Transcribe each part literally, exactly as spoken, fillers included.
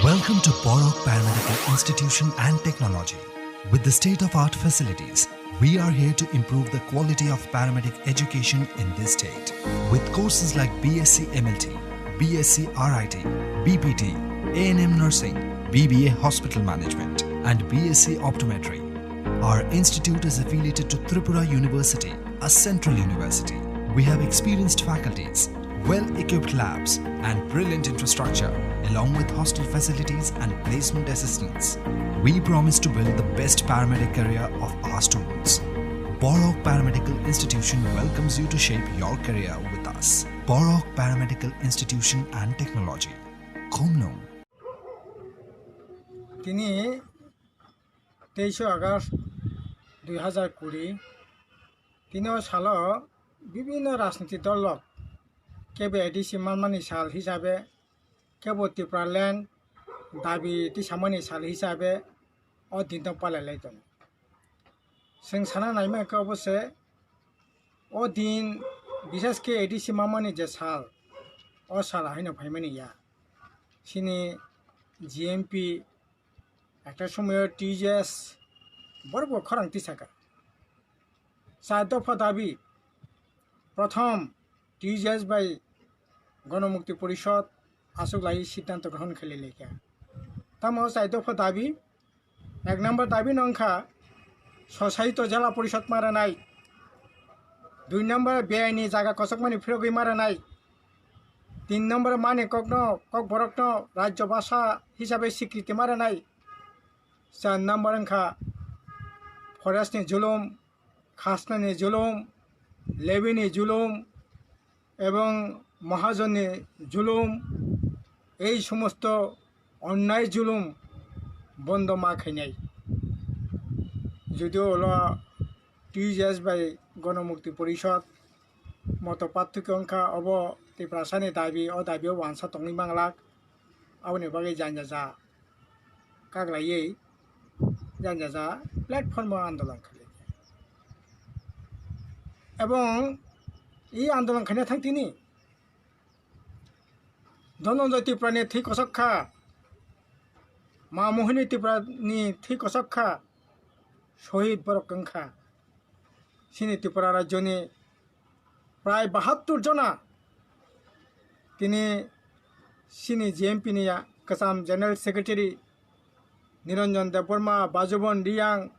Welcome to Borok Paramedical Institution and Technology. With the state-of-art facilities, we are here to improve the quality of paramedic education in this state. With courses like B S c M L T, B S c R I T, B P T, A N M nursing, B B A hospital management, and B S c optometry, our institute is affiliated to Tripura University, a central university. We have experienced faculties, well-equipped labs, and brilliant infrastructure, along with hostel facilities and placement assistance. We promise to build the best paramedic career of our students. Borok Paramedical Institution welcomes you to shape your career with us. Borok Paramedical Institution and Technology. Khumnung. Tini teisho August dui hazar kuri, tini o salo bibinno rajniti dol rok kebo A D C manmani sal hisabe, kebo Tipraland dabi tisamani sal hisabe o din no palai lai tongo. Chwng sana naima khe obo se o din bishesh khe A D C manmani je sal, o sal haino phaimani ya. Chini G M P ekta somoyo T J S borok bo khorang tisaka. Char dopha dabi, prothom T J S bai Gonomukti Porishod aswk lai siddhanto grohon khailai laikha. Tamo char dopha dabi, ek number dabi no wngkha sosaito jela porishod ma rwnai, dui number beaini jaga kosokmani phirogwi ma rwnai, tin number mani kokno, kokborokno rajyo bhasha hisabe sikriti ma rwnai, char number wngkha forest ni julum, khasnani julum, levy ni julum, ebong mahajonni julum, ei somosto onnai julum bondo ma khainai. Judio ulo T J S bai Gonomukti Porishod moto pathukyo wngkha, obo Tiprasani dabi, o dabi o wansa tongwi manglak, aboni bagwi janja ja kaglaiwi janja ja platform o andolon khaikha. Ebong i andolon khaina thang tini Dhananjay Tripura ni thwi kosok kha, Ma Mohini Tripura ni thwi kosok kha, shohid borok wngkha. Chini Tripura rajyoni prai bahattur jona tini chini G M P ni ya-, kwcham General Secretary Niranjan Debbarma, Bajubon Riyang,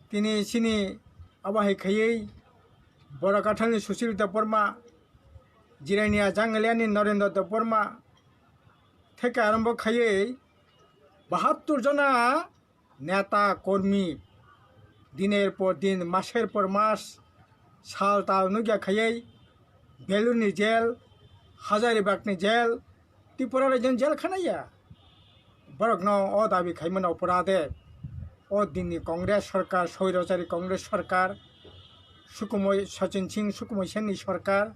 tini chini abo hai khaiwi Borakathalni Sushil Debbarma, Jirania Jangaliani Narendra Debbarma, theke arombo khaiwi bahattur jona neta, kormi, diner por din, maser por mas, sal tal nugya khaiwi Belurni jail, Hazaribagni jail, Tripura rajyoni jail khana ya. Borokno o dabi khaimani oporade, o dinni Congress sorkar, Swairachari Congress sorkar, Sukumoi, Sachin Singh Sukumoi Senni sorkar,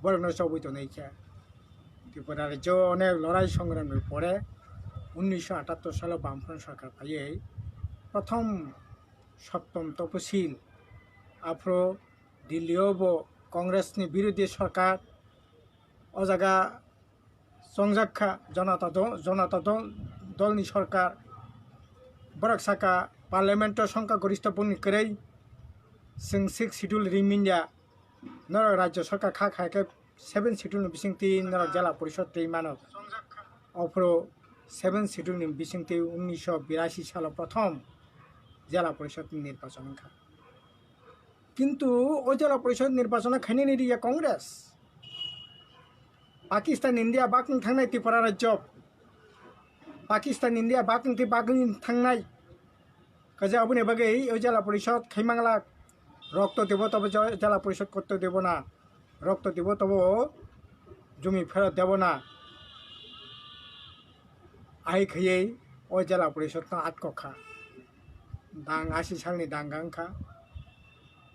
borokno chobwi tonwi kha. Tripura rajyo onek lorai songramni pore unnisho atattor salo Bamfront sorkar phaiwi prothom Saptom Toposil, aphuru Delhi o bo Congress ni birodhi sorkar, o jaga chongjak kha Janata Dol, Janata Dol, Dol ni sorkar. Borok saka Parliament o songkha goristho boni kwrwi, chwng Sixth Schedule rimanya, norok rajya sorkar kha khai khe Seventh Schedule ni bisingtwi norok Jela Porishod twi mano. Ophuru Seventh Schedule ni bisingtwi unnisho birasi salo prothom Jela Porishod ni nirbachon wngkha. Kintu o Jela Porishod nirbachon khainani riya Congress. Pakistan India bakung thangnai Tripura rajyo. Pakistan India bakung twi bakung thangnai. Kaje aboni bagwi o Jela Porishod khaimanglak. Rokto debo tobo jo-, Jela Porishod korto debo na. Rokto debo tobo jumi phero debo na. Ai khaiwi o Jela Porishod no atkok kha. Dang asi salni dang gang kha.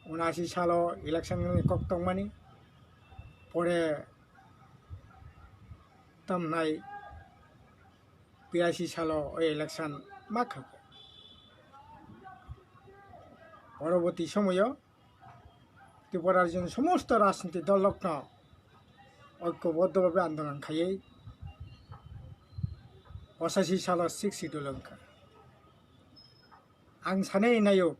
Unasi salo election ni kok tongmani. Pore tamnai birasi salo o election ma kha. Poroboti somoyo Tripura rajyoni somosto rajniti dol rokno oikoboddo bhabe andolon khaiwi Pochashi salo Sixth Schedule wngkha. Ang sanai naio,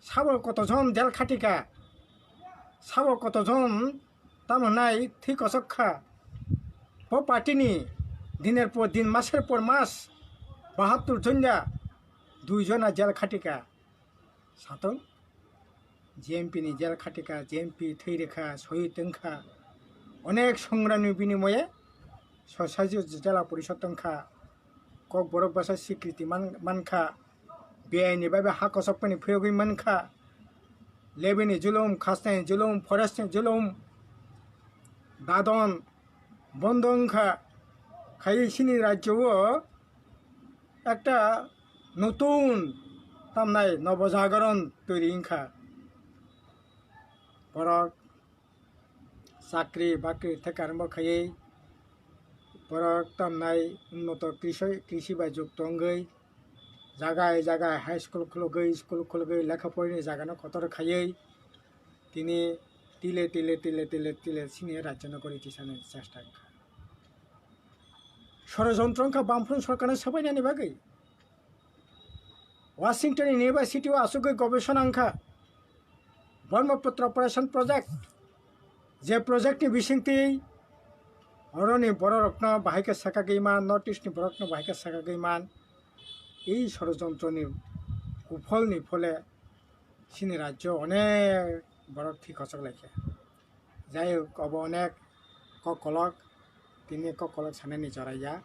sabo kotojon jel khatika, sabo kotojon tamo nai thwi kosok kha. Bo party ni diner por din, maser por mas bahattur jona, dui jona jel khatika. Satong J M P ni jel khatika, J M P thwi rwkha, soyid wngkha. Onek songramni binimoye Sosaji Jela Porishod wngkha. Kokborok bwsa sikriti man-, mankha. Biyai ni bai bai ha kosok pani phiyogwi mankha. Levy ni julum, khasna ni julum, forest ni julum, dadon bondo wngkha. Khai sini rajyo o ekta notun tamnai nobo jagaron toiri wngkha. Borok chakri bakri thekar wngbo khaiwi borok tamnai unnoto krishi, krishi bai jukto wngwi jagai jagai high school khulugwi, school khulugwi lekha porini jagano kotor khaiwi tini tile tile tile tile tile sini rajyono gori tisani chesta wngkha. Sorojontro wngkha Bamfront sorkarno swbainani bagwi. Washington University o asugwi gobesona wngkha Brahmaputra Operation Project, je project ni bisingtwi oroni bororokno bahai khe sakagwi man, North East ni borokno bahai khe sakagwi man. Ei sorojontroni kupholni phole chini rajyo onek borok thwi kochok laikha. Jai hok, obo onek kok kolok, tini kok kolok sanani choraiya.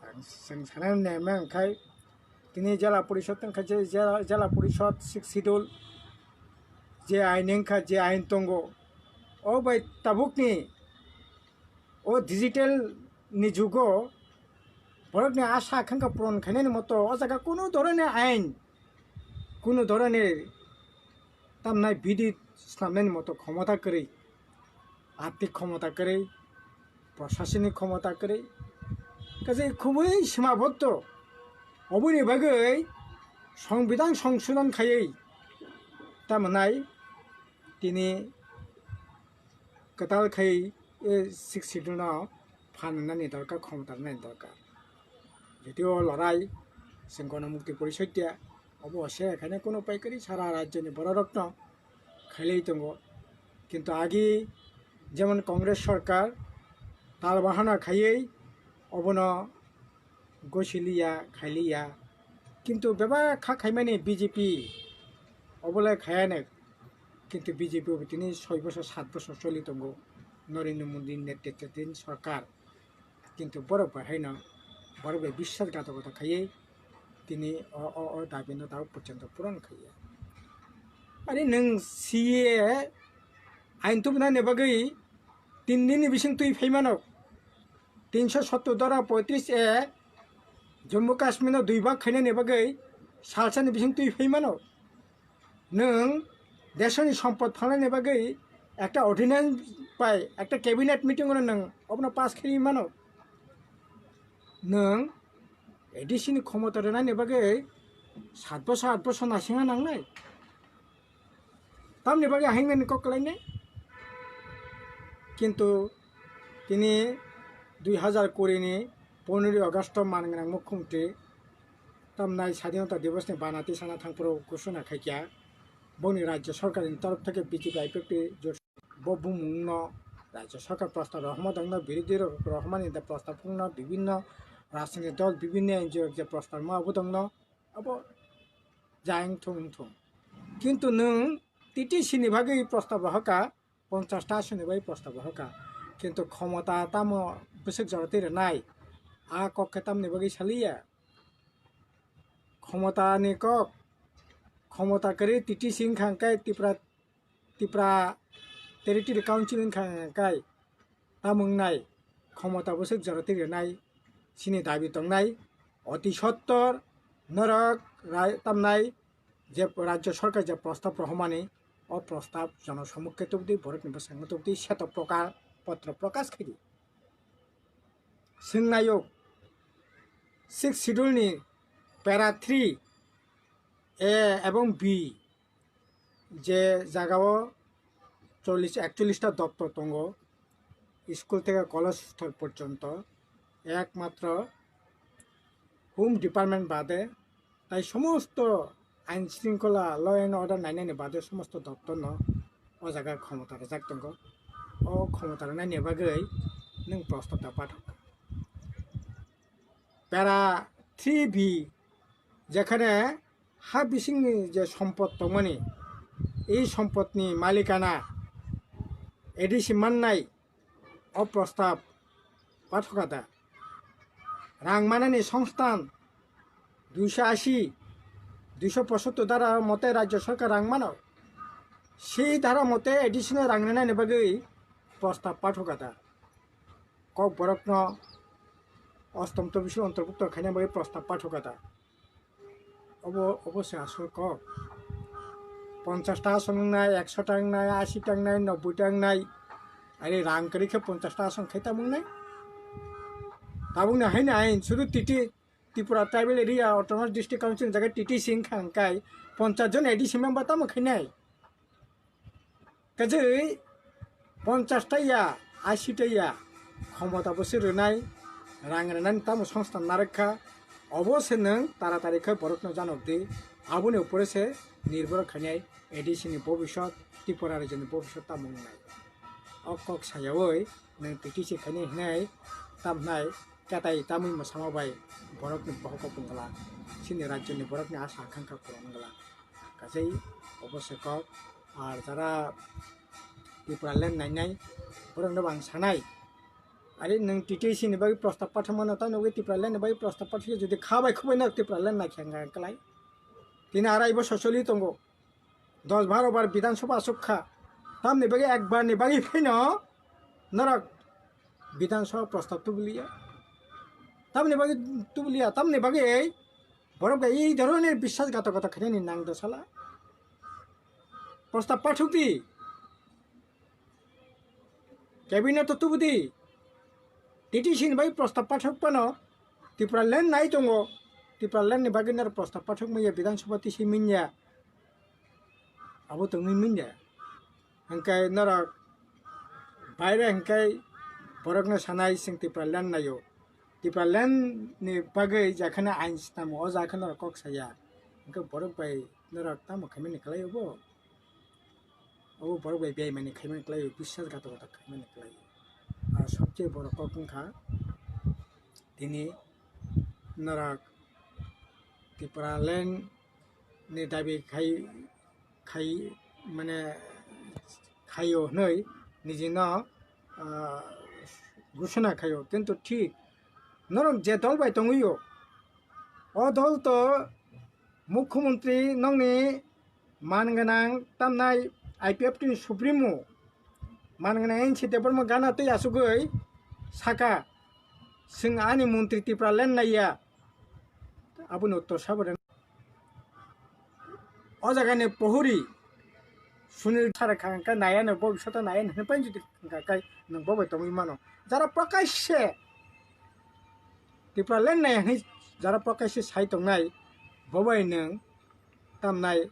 Ang, chwng sanani nai hwnkhai, tini Jela Porishod wngkha, je Jela, Jela Porishod Sixth Schedule, je ain wngkha, je ain tongo, o bai tabukni o digital ni jugo borokni asa akhankha puron khainani moto o jaga kunu dhoroner ain, kunu dhoroner tamnai bidi snamnani moto khomota kwrwi, artik khomota kwrwi, prosasonik khomota kwrwi, kaisa khubui simabotto. Oboni bagwi songbidan songsodon khaiwi tamnai tini kwtal khai, e, Sixth Schedule no phan rwnani dorkar, khomota rwnani dorkar. Jotio lorai chwng Gono Mukti Porishod ya, obo se khaina kunu paikari sara rajyoni bororokno khailai tongo. Kintu agi jemon Congress sorkar tal bahana khaiwi obono gosiliya, khailiya. Kintu bebak kha khaimani B J P, obolai khayane. Kintu B J P bo tini soi bosor, sat bosor choli tongo, Narendra Modi netrito din sorkar. Kintu borok bai haino, borok bai biswasghatokota khaiwi tini o, o, o dabino tabuk porjonto puron khaiya. Ani nwng C A ain tubunani bagwi tin dinni bising twi phaimano. Tinsho sottor dhara poitris A Jammu Kashmir no dui bhag khainani bagwi salsani bising twi phaimano. Nwng desoni sompot phalnani bagwi ekta ordinance bai ekta cabinet meeting o nwng obono pass khairi mano. Nwng A D C ni khomota rwnani bagwi sat bosor, aat bosor naisingna nangnai. Tamni bagwi haingnani kok kwlainai. Kintu tini dui hazar kuri ni poneroy August o man gwnang mukhyamantri tamnai Sadhinota Divas ni banati sana thangphuru ghosona khaikha. Boni rajya sarkar ni torof theke B J P I P F T jot bo bumung no rajya sarkar prostab rohorma dangno, birodhi rok rohormani da prostab phungno, bibinno rajniti dol, bibinno N G O je prostab ma abo dangno, abo jai wngthung wngthung. Kintu nwng T T C ni bagwi prostab rohorkha, ponchash ta asoni bai prostab rohorkha. Kintu khomota tamo bwswk jora twi rwnai, a kok khe tamni bagwi saliya. Khomota ni kok, khomota kwrwi T T C wngkha hwnkhe Tipra, Tipra Territory Council wngkha hwnkhe tamo wngnai, khomota bwswk jora twi rwnai chini dabi tongnai. Oti sottor norok rai-, tamnai je rajya sarkar je prostab rohormani, o prostab jonosommukhe tubudi, borokni bwskango tubudi, seto prokar potro prokash khaidi. Swngnaiyok, Sixth Schedule ni para three A ebong B, je jagao chollish, ekchollish ta doptor tongo, school theke college stor porjonto, ekmatro Home Department bade, tai somosto ain shringkhola, law and order nainani bade somosto doptor no o jaga khomota rijak tongo. O khomota rwnani bagwi nwng prostab da pathok. Para three B, jekhane ha bisingni je sompot tongmani, ei sompotni malikana A D C mannai o prostab pathoka da? Rang manani songstan duiso ashi, duiso pochottor dara mote rajyo sarkar rang mano. Sei dara mote A D C no rang rwnani bagwi prostab pathoka da? Kokborokno ostom tobisilo ontorbhukto khaina bagwi prostab pathoka da? Obo, obo se asol kok. Ponchash ta asong wngnai, ekso ta wngnai, ashi ta wngnai, nobboi ta wngnai. Are rang kwrwi khe ponchash ta asong khai tamo wngnai? Tabukni haino ain sudu T T, Tripura Tribal Area Autonomous District Council ni jaga T T C wngkha hwnkhai ponchash jon A D C member tamo khainai? Kajai ponchash ta ya, ashi ta ya, khomota bo se rwnai, rang rwnani tamo songstan narwk kha, obo se nwng taratari khe borokno janok di, aboni upore se nirbhor khainai A D C ni bobisot, Tripura rajyoni bobisot tamo wngnai. O kok sayaui nwng T T C khainai hinai tamhnai ketai tamwi mwsama bai borokni bohok wngla, chini rajyoni borokni asa akhankha phuran wngla. Kajai obo se kok. Ar jara Tipraland nainai, borokno bo ang sanai, are nwng T T C ni bagwi prostab pathak mano, tamo nugwi Tipraland ni bagwi prostab pathakya, jodi kha bai khubai no Tipraland naikha hwnka kwlai. Tini arai bosor choli tongo, dos baro bar Bidhan Sabha asuk kha, tamni bagwi ekbar ni bagwi phano norok Bidhan Sabha prostab tubuliya. Tamni bagwi tubuliya, tamni bagwi borok bai ei dhoroner biswasghatokota khainani nang do sala. Prostab pathok di, cabinet o tubu di. T T C ni bai prostab pathok pano Tipraland nai tongo, Tipraland ni bagwi naro prostab pathok manya Bidhan Sabha tisi minya. Abo tongwi minya. Hwnkhe norok baire hwnkhe borokno sanai, chwng Tipraland naio. Tipraland ni bagwi jekheno ain snamo, o jaga norok kok saya. Hwnkhe borok bai norok tamo khaimani kwlai obo? Obo borok bai beimani khaimani kwlai, biswasghatokota khaimani kwlai. Ar sobse borok kok wngkha tini norok Tipraland ni dabi khai, khai, mane, khaio hwnwi nijino, ah, gusuna khaio, kintu thik norok je dol bai tongwio, o dol to mukhyamantri nokni man gwnang tamnai I P F T ni supremo, man gwnang N C Debbarma gana tei asugwi saka, "Chwng ani montri Tipraland naiya." Aboni uttor sabo rwna. O jagani pohori Sunil sara kha hwnkhe naiya no, bo bisata naiya no hwnwi painjodi hwnkha khe nwng bo bai tongwi mano. Jara prokashe Tipraland naiya hwnwi jara prokashe sai tongnai, bo bai nwng tamnai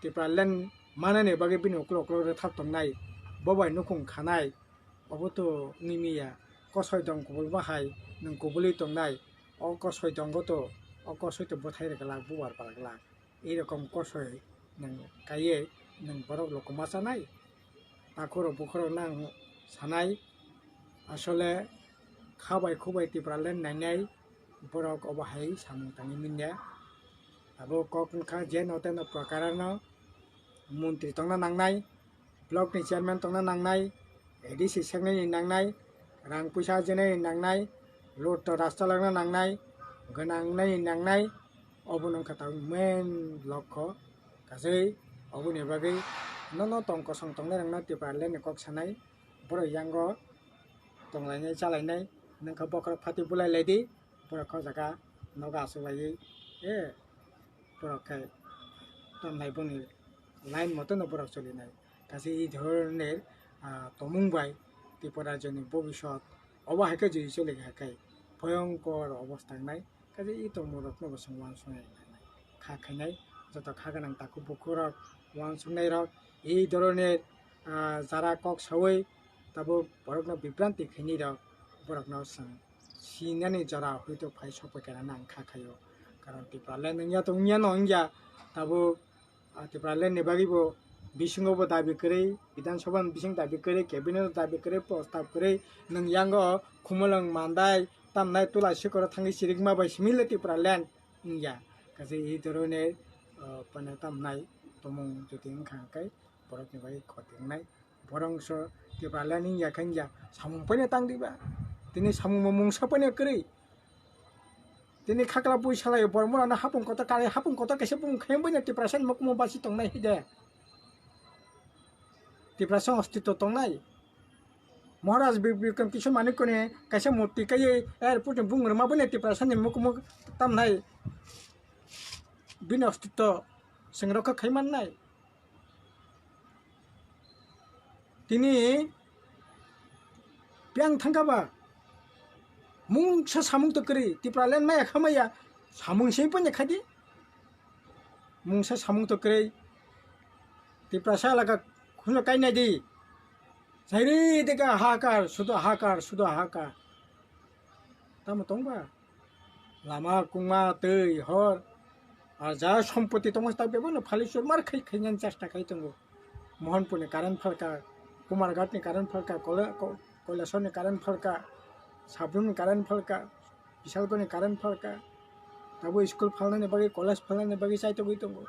Tipraland manani bagwi bini uklok uklok rwthap tongnai, bo bai nukhung khanai, obo to wngwi miya. Kosoi dong kubulma hai nwng kubulwi tongnai, o kosoi dongo to, o kosoi to bwthai rwglak, bubar barglak. Ei rokom kosoi nwng kaiye nwng borok loko ma chanai? Takhurok bukhurok nang sanai, asole kha bai khu bai Tipraland nainai borok obo hai samung tangwi minya. Abo kok wngkha je no tei no prokarano montri tongna nangnai, block ni chairman tongna nangnai, A D C seknani nangnai, rang puisa ajinani nangnai, lotto rasta langna nangnai, gwnangnani nangnai, obo wngkha tabuk main lokho. Kajai oboni bagwi nono tong kosong tongnai rokno Tipraland ni kok sanai, borok yango tonglainai chalainai, nokha bokhorok phatwi bulai laidi, borok kho jaga nogo achuklaiwi, e, borok khe tamnai boni line motono borok cholinai. Kaisa ei dhoroner, ah, tongmung bai Tripura rajyoni bobisot obo hai khe jodi choli kha khe bhoyongkor obostha wngnai. Kaisa ei tongmung rokno bo chwng uansuknai, kha khainai, joto kha gwnang takhuk bukhuk rok, uansuknai rok, ei dhoroner, ah, jara kok saui tabuk borokno bibranti khainai rok, borokno chwng sinani jora hoito phai sokpai kha nang kha khaio. Karon Tipraland wngya to wngya no wngya, tabuk, ah, Tipraland ni bagwi bo bisingo bo dabi kwrwi, Bidhan Sabha ni bising dabi kwrwi, cabinet dabi kwrwi, prostab kwrwi, nwng yango Khumulwng Mandai tamnai Tula Sikoro thangwi chirikma bai simi le Tipraland wngya. Kaisa ei dhoroner, ah, pano tamnai tomung jodi wngkha hwnkhe borokni bagwi khoti wngnai. Borok so Tipraland wngya khe wngya, samung paino tang diba? Tini samung bo mungsa paino kwrwi. Tini khakla bui salai borok mano hapung kotor kari hapung kotor kaisa bumung khe bui na Tiprasa ni mukumu basi tongnai hide. Tiprasa ostitw tongnai. Maharaj Bi-, Bikram Kishore Manikya ni kaisa murti kai airport ni bumung rwma bui na Tiprasa ni mukumu tamnai. Bini ostitw sengro khe khai mannai. Tini piyang thangkha ba mungsa samung to kwrwi Tipraland maya khamaya samung sing panya khadi mungsa samung to kwrwi Tiprasa laga khuno kainai di sairi deka hakar sudo hakar sudo hakar tamo tongba. Lama, kungma, twi, hor, ar ja sompoti tongo, tak bebano phali churmar khai, khainani chesta khai tongo. Mohanpurni current phalka, Kumarghatni current phalka, Kola-, Ko-, Koilashorni current phalka, Sabroomni current phalka, Bisalgorni current phalka, tabo school phalnani bagwi, college phalnani bagwi chaitogwi tongo.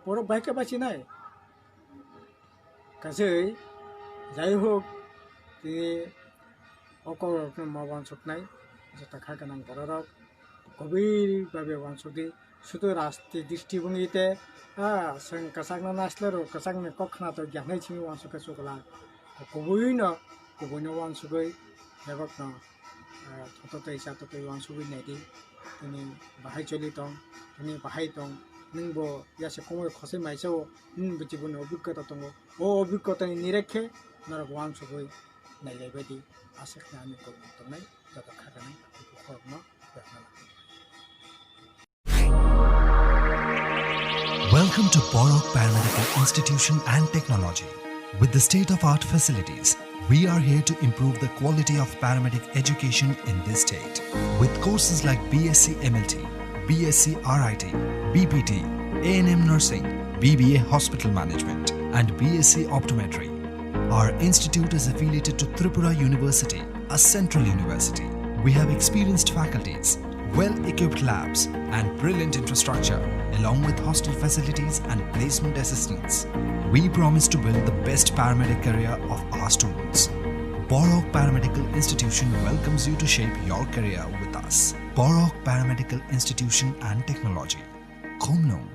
Borok bahai khe bachinai. Kaisai, jai hok, tini o kokrokno ma uansuknai, joto kha gwnang bororok kubui babe uansukdi, sudu rasti district wngwi te, a, chwng kwchakno naislerw, kwchakni kok khna to giyanai simi uansukhe chukla, kubuino, kubuino uansugwi bebakno. Ah, thoto tei chato tei uansugwi naidi. Tini bahai choli tong, tini bahai tong. Nwng bo yase komoi khosoi maisa o, nwng bo jiboni obhiggota tongo. O obhiggota ni nirek khe norok uansugwi nailaibaidi. Aswk khe ani kok tongnai, joto kha gwnang, bukhorokno berma nang. Welcome to Borok Paramedical Institution and Technology. With the state-of-art facilities, we are here to improve the quality of paramedic education in this state. With courses like B S c M L T, B S c R I T, B P T, A N M nursing, B B A hospital management, and B S c optometry, our institute is affiliated to Tripura University, a central university. We have experienced faculties, well-equipped labs, and brilliant infrastructure, along with hostel facilities and placement assistance. We promise to build the best paramedic career of our students. Borok Paramedical Institution welcomes you to shape your career with us. Borok Paramedical Institution and Technology. Khumlung,